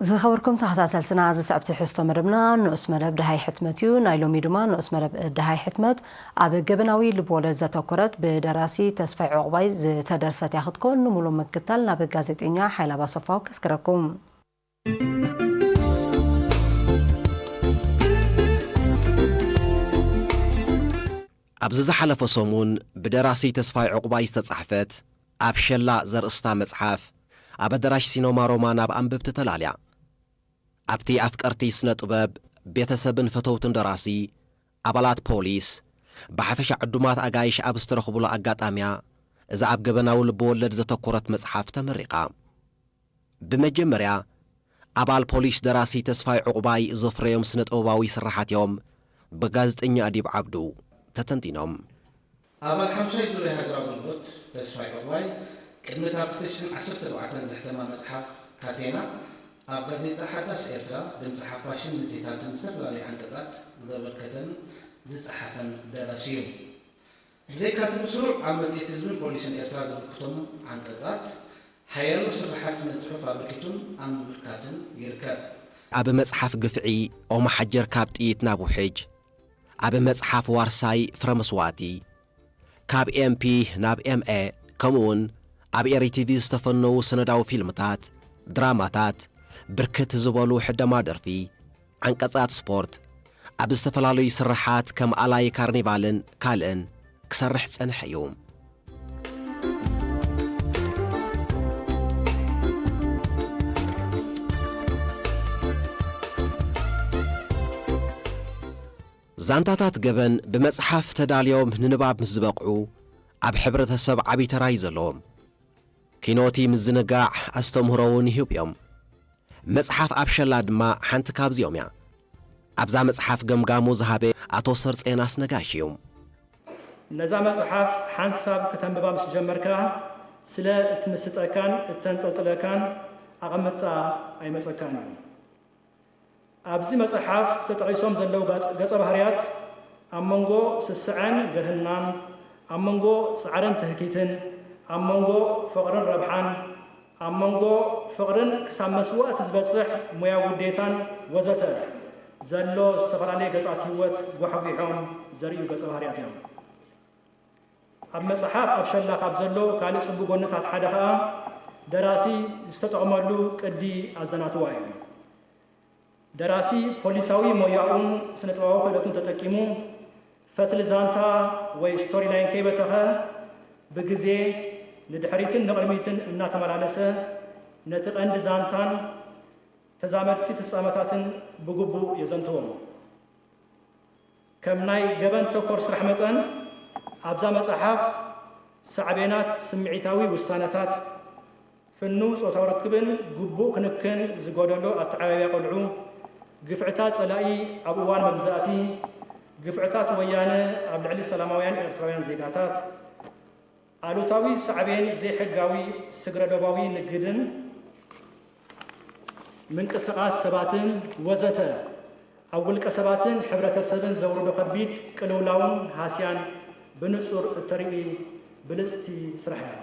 ዝኸበርኩም ተኸታተልትና፣ ዝስዕብ ትሕዝቶ መደብና ንኡስ መደብ ደሃይ ሕትመት እዩ። ናይ ሎሚ ድማ ንኡስ መደብ ደሃይ ሕትመት ኣብ ገበናዊ ልብወለድ ዘተኮረት ብደራሲ ተስፋይ ዑቕባይ ዝተደርሰት እያ ክትኮን፣ ንሙሉ ምክታል ናብ ጋዜጠኛ ሓይላ ባሰፋው ከስክረኩም። ኣብዚ ዝሓለፈ ሰሙን ብደራሲ ተስፋይ ዑቕባይ ዝተጻሕፈት ኣብ ሸላ ዘርእስታ መጽሓፍ ኣብ ኣዳራሽ ሲኖማ ሮማ ናብ ኣንበብቲ ተላልያ። ኣብቲ ኣፍቀርቲ ስነ ጥበብ፣ ቤተሰብን ፈተውትን ደራሲ፣ ኣባላት ፖሊስ፣ ብሓፈሻ ዕዱማት ኣጋይሽ ኣብ ዝተረኽቡሉ ኣጋጣሚያ፣ እዛ ኣብ ገበናዊ ልብወለድ ዘተኮረት መጽሓፍ ተመሪቓ። ብመጀመርያ፣ ኣባል ፖሊስ ደራሲ ተስፋይ ዑቕባይ ዘፍረዮም ስነ ጥበባዊ ስርሓት እዮም ብጋዜጠኛ ኣዲብ ዓብዱ ተተንቲኖም። ኣባል ሓምሻይ ዙርያ ሃገራዊ ጉልቦት ተስፋይ ዑቕባይ፣ ቅድሚ እታ ብ ክልተ ሽሕን ዓሰርተ ኣርባዕተን ዘሕተማ መጽሓፍ ካቴና፣ ኣብ ጋዜጣ ሓዳስ ኤርትራ፣ ድምጺ ሓፋሽን መጽሔታትን ዝተፈላለዩ ዓንቀጻት ዘበርከተን ዝጸሓፈን ደራሲ እዩ። ብዘይካ'ቲ ብስሩዕ ኣብ መጽሔት ህዝብን ፖሊስን ኤርትራ ዘበርክቶም ዓንቀጻት፣ ሓያሎ ስርሓት ስነ ጽሑፍ ኣበርኪቱን ኣብ ምብርካትን ይርከብ። ኣብ መጽሓፍ ግፍዒ፣ ኦመሓጀር ካብ ጥይት ናብ ውሕጅ፣ ኣብ መጽሓፍ ዋርሳይ ፍረ መስዋእቲ፣ ካብ ኤምፒ ናብ ኤምኤ፣ ከምኡውን ኣብ ኤሪቲቪ ዝተፈነዉ ሰነዳዊ ፊልምታት፣ ድራማታት፣ ብርክት ዝበሉ ሕደማ ደርፊ፣ ዓንቀጻት ስፖርት፣ ኣብ ዝተፈላለዩ ስርሓት ከም ኣላይ ካርኒቫልን ካልእን ክሰርሕ ዝጸንሐ እዩ። ዛንታታት ገበን ብመጽሓፍ ተዳልዮም ንንባብ ምስ ዝበቕዑ፣ ኣብ ሕብረተሰብ ዓቢ ተራ እዩ ዘለዎም። ኪኖቲ ምዝንጋዕ ኣስተምህሮ እውን ይህቡ እዮም። መጽሓፍ ኣብ ሸላ ድማ ሓንቲ ካብዚኦም እያ። ኣብዛ መጽሓፍ ገምጋሙ ዝሃበ ኣቶ ሰርጸዮናስ ነጋሽ እዩ። ነዛ መጽሓፍ ሓንሳብ ክተንብባ ምስ ጀመርካ፣ ስለ እትምስጠካን እተንጠልጥለካን ኣቐምጣ ኣይመጸካን እዩ። ኣብዚ መጽሓፍ ተጠቒሶም ዘለዉ ገጸ-፣ ገጸ ባህርያት ኣብ መንጎ ስስዐን ገርህናን፣ ኣብ መንጎ ጻዕርን ትህኪትን፣ ኣብ መንጎ ፍቕርን ረብሓን፣ ኣብ መንጎ ፍቕርን ክሳብ መስዋእቲ ዝበጽሕ ሞያዊ ግዴታን ወዘተ ዘሎ ዝተፈላለየ ገጻት ህይወት ጓሕጒሖም ዘርእዩ ገጸ ባህርያት እዮም። ኣብ መጽሓፍ ኣብ ሸላ ካብ ዘሎ ካልእ ጽቡቕ ጎንታት ሓደ ኸኣ፣ ደራሲ ዝተጠቕመሉ ቅዲ ኣዘናትዋ እዩ። ደራሲ ፖሊሳዊ ሞያኡን ስነ-ጥበባዊ ክእለቱን ተጠቂሙ፣ ፈትሊ ዛንታ ወይ ስቶሪላይን ከይበተኸ፣ ብግዜ ንድሕሪትን ንቕድሚትን እናተመላለሰ፣ ነቲ ቀንዲ ዛንታን ተዛመድቲ ፍጻመታትን ብግቡእ የዘንትዎም። ከም ናይ ገበን ተኮር ስራሕ መጠን፣ ኣብዛ መጽሓፍ ሳዕቤናት ስምዒታዊ ውሳነታት፣ ፍኑው ጾታዊ ርክብን ግቡእ ክንክን ዝጎደሎ ኣተዓባብያ ቆልዑ፣ ግፍዕታት ጸላኢ ኣብ እዋን መግዛእቲ፣ ግፍዕታት ወያነ ኣብ ልዕሊ ሰላማውያን ኤርትራውያን ዜጋታት፣ ኣሉታዊ ሳዕቤን ዘይሕጋዊ ስግረዶባዊ ንግድን ምንቅስቓስ ሰባትን ወዘተ ኣብ ውልቀ ሰባትን ሕብረተሰብን ዘውርዶ ከቢድ ቅልውላውን ሃስያን ብንጹር እተርኢ ብልጽቲ ስራሕ እያ።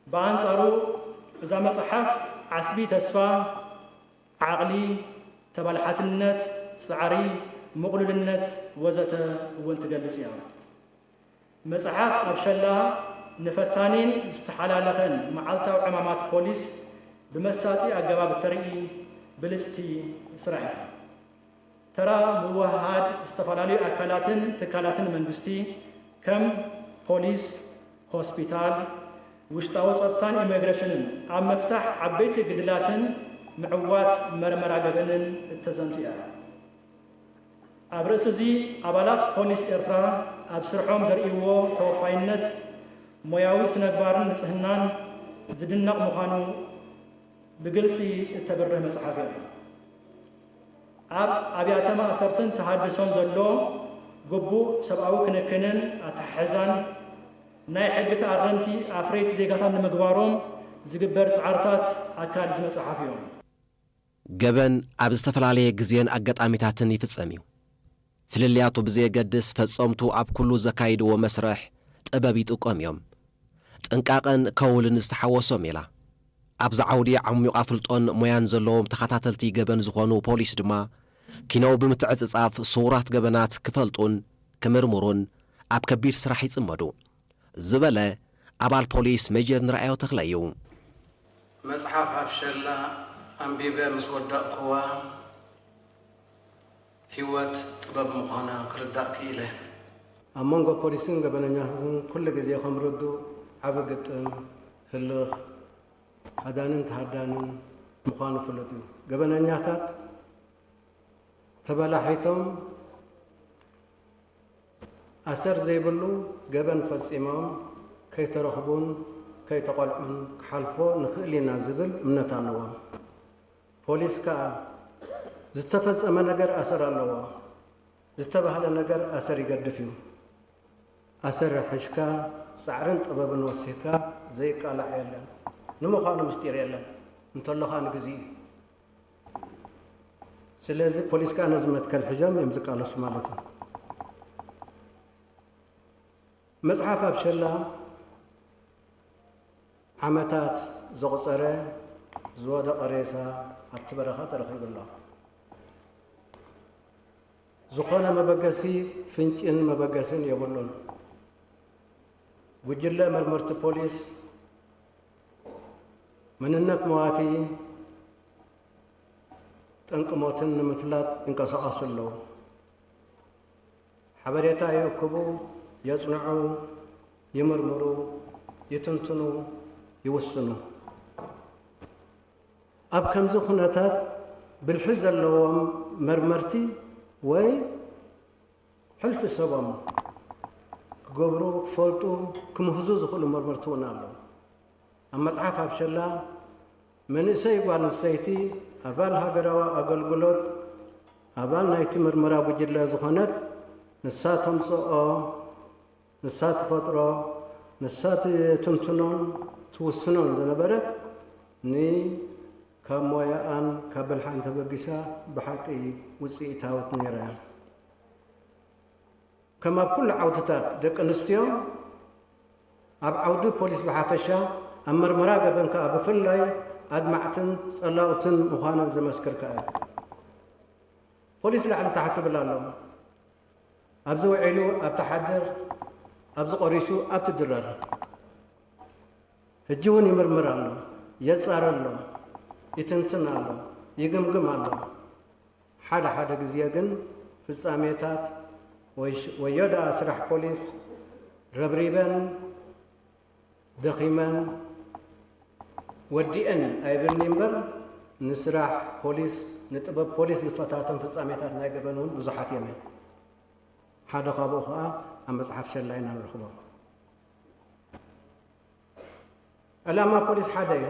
ብኣንጻሩ፣ እዛ መጽሓፍ ዓስቢ ተስፋ፣ ዓቕሊ፣ ተባላሓትነት፣ ጻዕሪ፣ ምቕሉልነት ወዘተ እውን ትገልጽ እያ። መጽሓፍ ኣብ ሸላ ንፈታኒን ዝተሓላለኸን መዓልታዊ ዕማማት ፖሊስ ብመሳጢ ኣገባብ እተርኢ ብልጽቲ ስራሕ እያ። ተራ ምውህሃድ ዝተፈላለዩ ኣካላትን ትካላትን መንግስቲ፣ ከም ፖሊስ፣ ሆስፒታል፣ ውሽጣዊ ጸጥታን ኢሚግሬሽንን፣ ኣብ ምፍታሕ ዓበይቲ ግድላትን ምዕዋት መርመራ ገበንን እተዘንቱ እያ። ኣብ ርእሲ እዚ፣ ኣባላት ፖሊስ ኤርትራ ኣብ ስርሖም ዘርእይዎ ተወፋይነት፣ ሞያዊ ስነግባርን ንጽህናን ዝድነቕ ምዃኑ ብግልጺ እተብርህ መጽሓፍ እያ። ኣብ ኣብያተ ማእሰርትን ተሃድሶን ዘሎ ግቡእ ሰብኣዊ ክንክንን ኣተሓሕዛን፣ ናይ ሕጊ ተኣረምቲ ኣፍረይቲ ዜጋታት ንምግባሮም ዝግበር ጻዕርታት ኣካል እዚ መጽሓፍ እዮም። ገበን ኣብ ዝተፈላለየ ግዜን ኣጋጣሚታትን ይፍጸም እዩ። ፍልልያቱ ብዘየገድስ፣ ፈጸምቱ ኣብ ኩሉ ዘካይድዎ መስርሕ ጥበብ ይጥቀሙ እዮም። ጥንቃቐን ከውልን ዝተሓወሶ ሜላ። ኣብዚ ዓውዲ ዓሚቕ ኣፍልጦን ሞያን ዘለዎም ተኸታተልቲ ገበን ዝኾኑ ፖሊስ ድማ፣ ኪነኡ ብምትዕጽጻፍ ስዉራት ገበናት ክፈልጡን ክምርምሩን ኣብ ከቢድ ስራሕ ይጽመዱ፣ ዝበለ ኣባል ፖሊስ ሜጀር ንርኣዮ ተኽለ እዩ። መጽሓፍ ኣብ ሸላ ኣንቢበ ምስ ወዳእኩዋ፣ ህይወት ጥበብ ምዃና ክርዳእ ክኢለ። ኣብ መንጎ ፖሊስን ገበነኛታትን ኩሉ ግዜ ከም ርዱእ ዓቢ ግጥም፣ ህልኽ፣ ሃዳንን ተሃዳንን ምዃኑ ፍሉጥ እዩ። ገበነኛታት ተበላሒቶም ኣሰር ዘይብሉ ገበን ፈጺሞም ከይተረኽቡን ከይተቖልዑን ክሓልፎ ንኽእል ኢና ዝብል እምነት ኣለዎም። ፖሊስ ከኣ ዝተፈጸመ ነገር ኣሰር ኣለዎ፣ ዝተባህለ ነገር ኣሰር ይገድፍ እዩ። ኣሰር ሒዝካ ጻዕርን ጥበብን ወሲኽካ ዘይቃላዕ የለን። ንምዃኑ ምስጢር የለን፣ እንተሎ ኸኣ ንግዜ እዩ። ስለዚ ፖሊስ ከኣ ነዚ መትከል ሒዞም እዮም ዝቃለሱ ማለት እዩ። መጽሓፍ ኣብ ሸላ ዓመታት ዘቑጸረ ዝወደቐ ሬሳ ኣብቲ በረኻ ተረኺቡ ኣሎ። ዝኾነ መበገሲ ፍንጭን መበገስን የብሉን። ጉጅለ መርመርቲ ፖሊስ መንነት መዋቲ ጠንቂ ሞትን ንምፍላጥ ይንቀሳቐሱ ኣለዉ። ሓበሬታ ይእክቡ፣ የጽንዑ፣ ይምርምሩ፣ ይትንትኑ፣ ይውስኑ። ኣብ ከምዚ ኩነታት ብልሒ ዘለዎም መርመርቲ ወይ ሕልፊ ሰቦም ክገብሩ፣ ክፈልጡ፣ ክምህዙ ዝኽእሉ መርመርቲ እውን ኣለዉ። ኣብ መጽሓፍ ኣብ ሸላ መንእሰይ ጓል ኣንስተይቲ ኣባል ሃገራዊ ኣገልግሎት፣ ኣባል ናይቲ ምርመራ ጉጅለ ዝኾነት፣ ንሳ ተምጽኦ፣ ንሳ ትፈጥሮ፣ ንሳ ትትንትኖን ትውስኖን ዝነበረት፣ ን ካብ ሞያኣን ካብ ብልሓን ተበጊሳ ብሓቂ ውጽኢታዊት ነይራ እያ። ከም ኣብ ኩሉ ዓውድታት ደቂ ኣንስትዮ፣ ኣብ ዓውዲ ፖሊስ ብሓፈሻ፣ ኣብ መርመራ ገበን ከኣ ብፍላይ ኣድማዕትን ጸላኡትን ምዃነን ዘመስክር ከኣ እዩ። ፖሊስ ላዕሊ ታሕቲ ይብል ኣሎ። ኣብዚ ውዒሉ ኣብ ትሓድር፣ ኣብዚ ቆሪሱ ኣብ ትድረር። ሕጂ እውን ይምርምር ኣሎ፣ የጻሪ ኣሎ፣ ይትንትን ኣሎ፣ ይግምግም ኣሎ። ሓደ ሓደ ግዜ ግን ፍጻሜታት ወይ ሽ-፣ ወዮ ደኣ ስራሕ ፖሊስ ረብሪበን ደኺመን ወዲኤን ኣይብልኒ እምበር፣ ንስራሕ ፖሊስ፣ ንጥበብ ፖሊስ ዝፈታተን ፍጻሜታት ናይ ገበን እውን ብዙሓት እዮም። ሓደ ካብኡ ኸኣ ኣብ መጽሓፍ ሸላ ኢና ንረኽቦ። ዕላማ ፖሊስ ሓደ እዩ።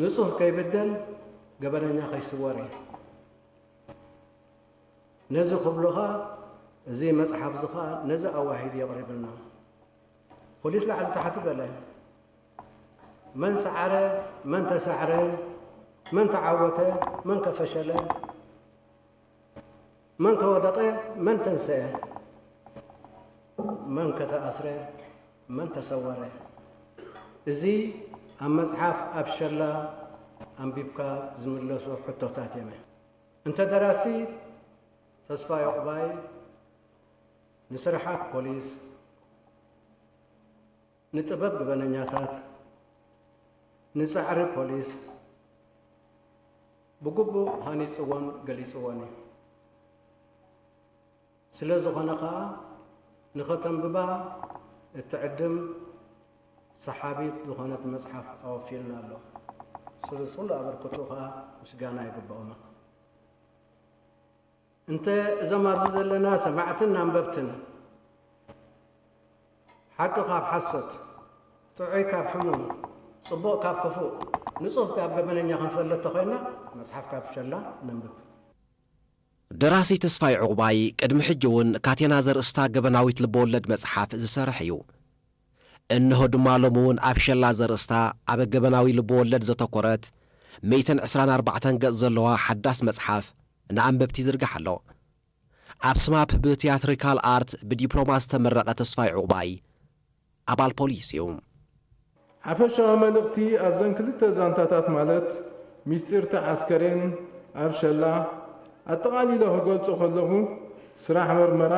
ንጹህ ከይብደል፣ ገበነኛ ከይስወር እዩ። ነዚ ክብሉኻ፣ እዚ መጽሓፍ እዚ ኸኣ ነዚ ኣዋሂድ የቕሪብልና። ፖሊስ ላዕሊ ታሕቲ በለ። መን ሰዓረ፣ መን ተሳዕረ፣ መን ተዓወተ፣ መን ከፈሸለ፣ መን ከወደቐ፣ መን ተንሰአ፣ መን ከተኣስረ፣ መን ተሰወረ። እዚ ኣብ መጽሓፍ ኣብ ሸላ ኣንቢብካ ዝምለሱ ሕቶታት እዮም። እንተ ደራሲ ተስፋ ዮቕባይ ንስርሓት ፖሊስ፣ ንጥበብ ገበነኛታት፣ ንጻዕሪ ፖሊስ ብግቡእ ሃኒጽዎን ገሊጽዎን እዩ። ስለ ዝኾነ ኸኣ፣ ንኸተንብባ እትዕድም ሰሓቢት ዝኾነት መጽሓፍ ኣወፊልና ኣሎ። ስለዚ ኩሉ ኣበርክትኡ ኸኣ ምስጋና ይግብኦማ። እንተ እዞም ኣብዚ ዘለና ሰማዕትን ኣንበብትን፣ ሓቂ ካብ ሓሶት፣ ጥዑይ ካብ ሕሙም፣ ጽቡቕ ካብ ክፉእ፣ ንጹህ ካብ ገበነኛ ክንፈልጥ ተኾይንና፣ መጽሓፍ ካብ ሸላ ነንብብ። ደራሲ ተስፋይ ዑቕባይ ቅድሚ ሕጂ እውን ካቴና ዘርእስታ ገበናዊት ልበወለድ መጽሓፍ ዝሰርሕ እዩ። እንሆ ድማ ሎሚ እውን ኣብ ሸላ ዘርእስታ ኣብ ገበናዊ ልበወለድ ዘተኮረት ሚእትን ዕስራን ኣርባዕተን ገጽ ዘለዋ ሓዳስ መጽሓፍ ንኣንበብቲ ይዝርጋሕ ኣሎ። ኣብ ስማፕ ብቲያትሪካል ኣርት ብዲፕሎማ ዝተመረቐ ተስፋይ ዑቕባይ ኣባል ፖሊስ እዩ። ሓፈሻዊ መልእኽቲ ኣብዘን ክልተ ዛንታታት፣ ማለት ሚስጢርቲ ዓስከሬን ኣብ ሸላ፣ ኣጠቓሊለ ክገልጾ ከለኹ፣ ስራሕ መርመራ፣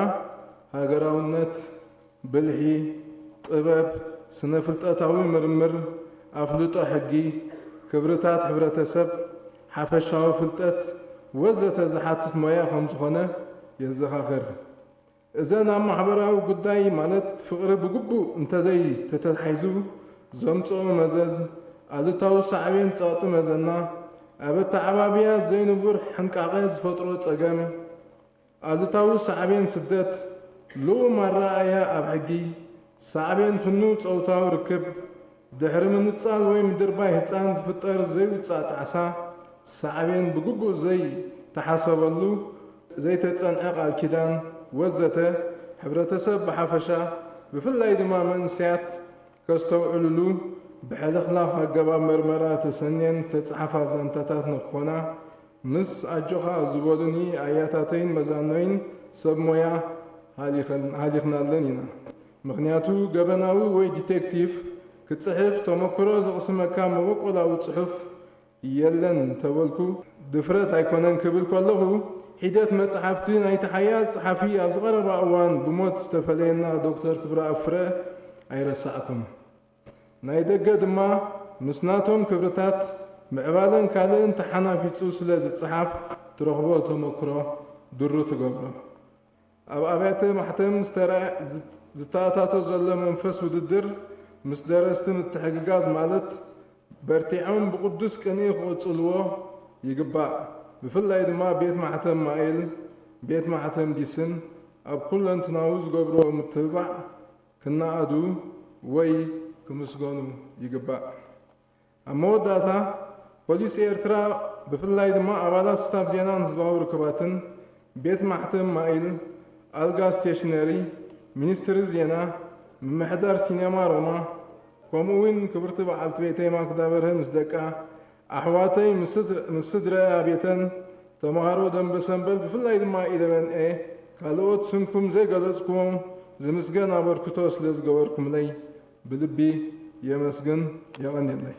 ሃገራውነት፣ ብልሒ፣ ጥበብ፣ ስነ-ፍልጠታዊ ምርምር፣ ኣፍልጦ ሕጊ፣ ክብርታት ሕብረተሰብ፣ ሓፈሻዊ ፍልጠት ወዘተ ዝሓትት ሞያ ከም ዝኾነ የዘኻኽር። እዘን ኣብ ማሕበራዊ ጉዳይ፣ ማለት ፍቕሪ፣ ብግቡእ እንተዘይተተሓሒዙ ዘምጽኦ መዘዝ፣ ኣሉታዊ ሳዕቤን ጸቕጢ መዘና፣ ኣብ ኣተዓባብያ ዘይንቡር ሕንቃቐ ዝፈጥሮ ጸገም፣ ኣሉታዊ ሳዕቤን ስደት፣ ልኡም ኣረኣእያ ኣብ ሕጊ፣ ሳዕቤን ፍኑው ጾታዊ ርክብ፣ ድሕሪ ምንጻል ወይ ምድርባይ ህጻን ዝፍጠር ዘይውጻእ ጣዕሳ፣ ሳዕቤን ብግቡእ ዘይተሓሰበሉ ዘይተጸንዐ ቃል ኪዳን ወዘተ፣ ሕብረተሰብ ብሓፈሻ ብፍላይ ድማ መንእሰያት ከስተውዕልሉ ብሕልኽላኽ ኣገባብ መርመራ ተሰንየን ዝተጻሕፋ ዛንታታት ንክኾና፣ ምስ ኣጆኻ ዝበሉኒ ኣያታተይን መዛኖይን ሰብ ሞያ ሃሊኸን-፣ ሃሊኽናለን ኢና። ምኽንያቱ ገበናዊ ወይ ዲቴክቲቭ ክጽሕፍ ተመክሮ ዘቕስመካ መበቆላዊ ጽሑፍ የለን እንተበልኩ ድፍረት ኣይኮነን ክብል ከለኹ፣ ሒደት መጽሓፍቲ ናይቲ ሓያል ጸሓፊ ኣብዚ ቀረባ እዋን ብሞት ዝተፈለየና ዶክተር ክብረኣብ ፍረ ኣይረሳዕኩን። ናይ ደገ ድማ ምስ ናቶም ክብርታት ምዕባለን ካልእን ተሓናፊጹ ስለ ዝጸሓፍ ትረኽቦ ተመክሮ ድሩ ትገብሮ። ኣብ ኣብያተ ማሕተም ዝተራ-፣ ዝት-፣ ዝተኣታቶ ዘሎ መንፈስ ውድድር ምስ ደረስቲ ምትሕግጋዝ፣ ማለት በርቲዖም ብቕዱስ ቅንኢ ክቕጽልዎ ይግባእ። ብፍላይ ድማ ቤት ማሕተም ማይል፣ ቤት ማሕተም ዲስን ኣብ ኩለንትናዊ ዝገብርዎ ምትብባዕ ክነኣዱ ወይ ክምስገኑ ይግባእ። ኣብ መወዳእታ፣ ፖሊስ ኤርትራ ብፍላይ ድማ ኣባላት ስታፍ ዜናን ህዝባዊ ርክባትን፣ ቤት ማሕተም ማይል፣ ኣልጋ ስቴሽነሪ፣ ሚኒስትሪ ዜና፣ ምምሕዳር ሲኔማ ሮማ፣ ከምኡ እውን ክብርቲ በዓልቲ ቤተይ ማክዳ በርሀ ምስ ደቃ፣ ኣሕዋተይ ምስ ስድር-፣ ምስ ስድራ ቤተን፣ ተምሃሮ ደንበ ሰንበል ብፍላይ ድማ ኢለቨን ኤ፣ ካልኦት ስምኩም ዘይገለጽኩዎም ዝምስገን ኣበርክቶ ስለ ዝገበርኩምለይ ብልቢ የመስግን። የቐንየለይ።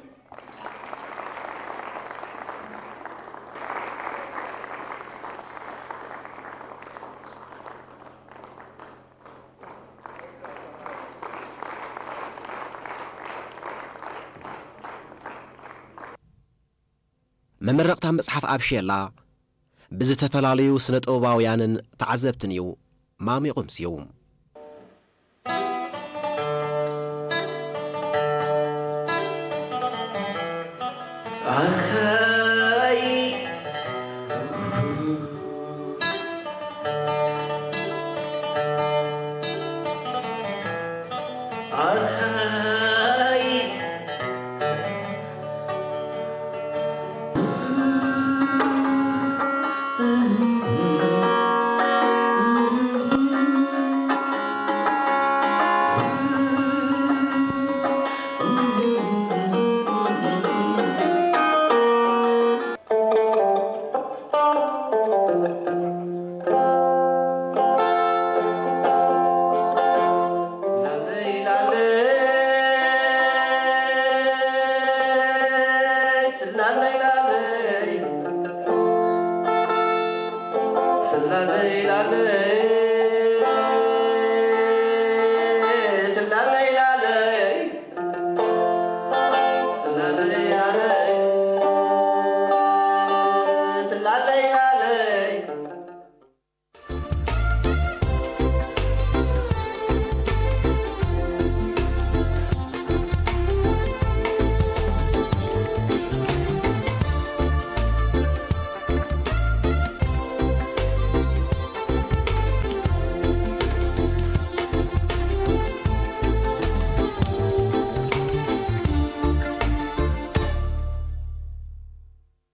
መመረቕታ መጽሓፍ ኣብ ሼላ ብዝተፈላለዩ ስነ ጥበባውያንን ተዓዘብትን እዩ ማሚቑ ኣምስዩ።